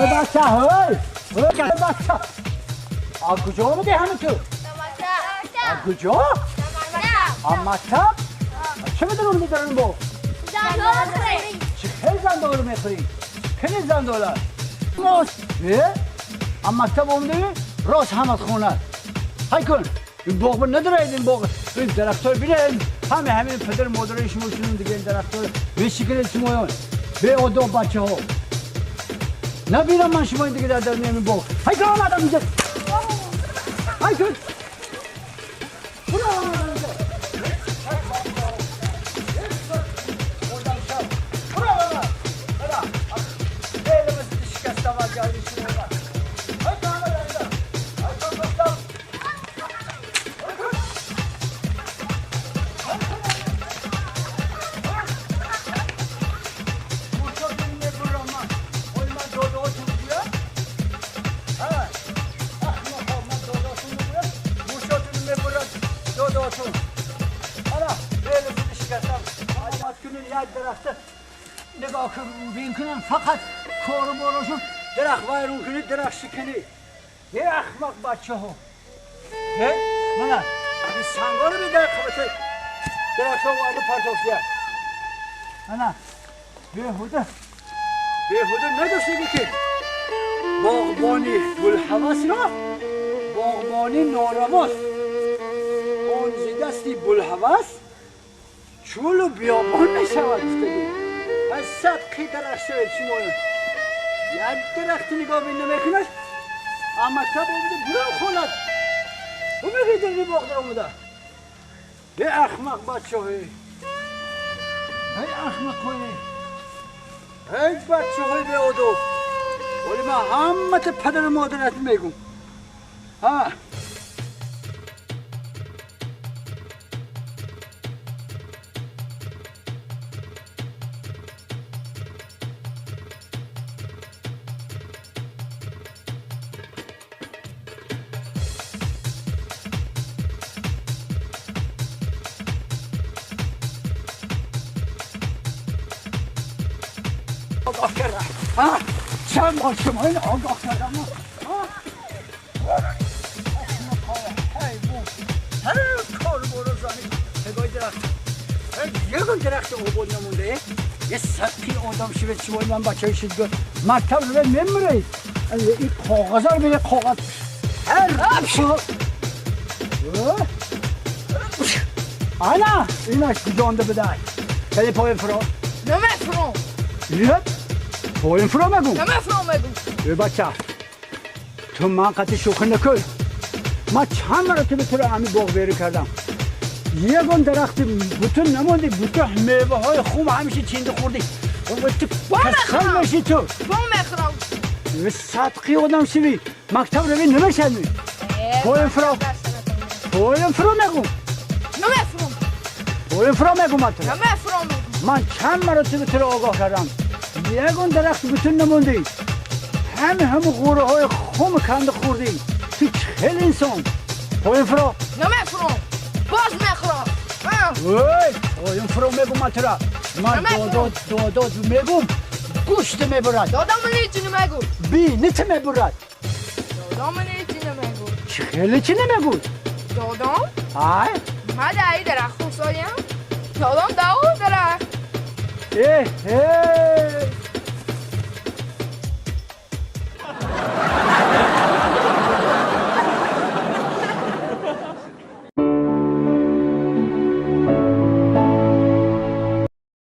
بچه های بچه از کجا آمدی همه تو؟ از کجا؟ از مکتب؟ چه میدونم میدارن با؟ چه خیلی زندالو میخوری؟ خیلی زنداله از مکتب آمدی؟ راست هم از خونه های کن این باغ نداره این باغ این درخت های بینه همه همین پدر مادرای شما شنون دیگه این درخت های به شکل شمایان به آدم بچه ها نبینم من شما این دیگه در میام باغ های کن آمدم اینجا های کن برو آمدم اینجا برو آمدم برو شکستم از گردی شما های کن آمدم اینجا های کن گفتم نگاه بین کنم فقط کارو باراشون درخت ویرون کنی درخت شکنی یه احمق بچه ها نه این سنگا رو به درخت بچه درخت ها وارد پرتافیه نه بیهوده بیهوده نداشته که باغبانی بلحوث را باغبانی نارواست آن دستی بلحوث چول و بیابان میشود. از صد قی درخت شوید شما یک درخت نگاه بین نمیکنش مکتب آمده برو خونت و میگه در این باغ در آمده یه احمق بچه های ای احمق های ای بچه های به آداب ولی من همه پدر و مادرت میگم ها. آگاه کردم ها چند بار شما این آگاه کردم ها هر کار برو زنی نگاه درخت یه گل درخت اوبود نمونده یه سقی آدم شوید شما من بچه های شد مکتب رو نمیره این کاغذ رو بده کاغذ هر شو انا اینش جانده بده خیلی پای فرا نمیفرم یه پایین فرا مگو نمیفرم مگو. ای بچه تو من قطعی شوخی نکن. من چند مرتبه تو رو همین باغ بیرون کردم یه گون درخت بوتون نموندی بوتون میوه های خوب همیشه چینده خوردی تو کسخل میشی تو با میخورم صدقی آدم شوی مکتب روی نمیشنی پایین فرا پایین فرا مگو نمیفرم پایین فرا مگو من تو نمیفرم. من چند مرتبه تو رو آگاه کردم یه درخت بوتون نموندی همه همه غوره های خم کنده خوردی تو خیلی انسان پایین فرا نمیفرم باز میخورم. اوی پایین فرا میگم من تو را من دادات دادات میگم گوشت میبرد دادام هیچی نمیگو بینت میبرد دادام هیچی نمیگو خیلی چی نمیگو دادام های من در درخت خوشایم دادام داو درخت اه اه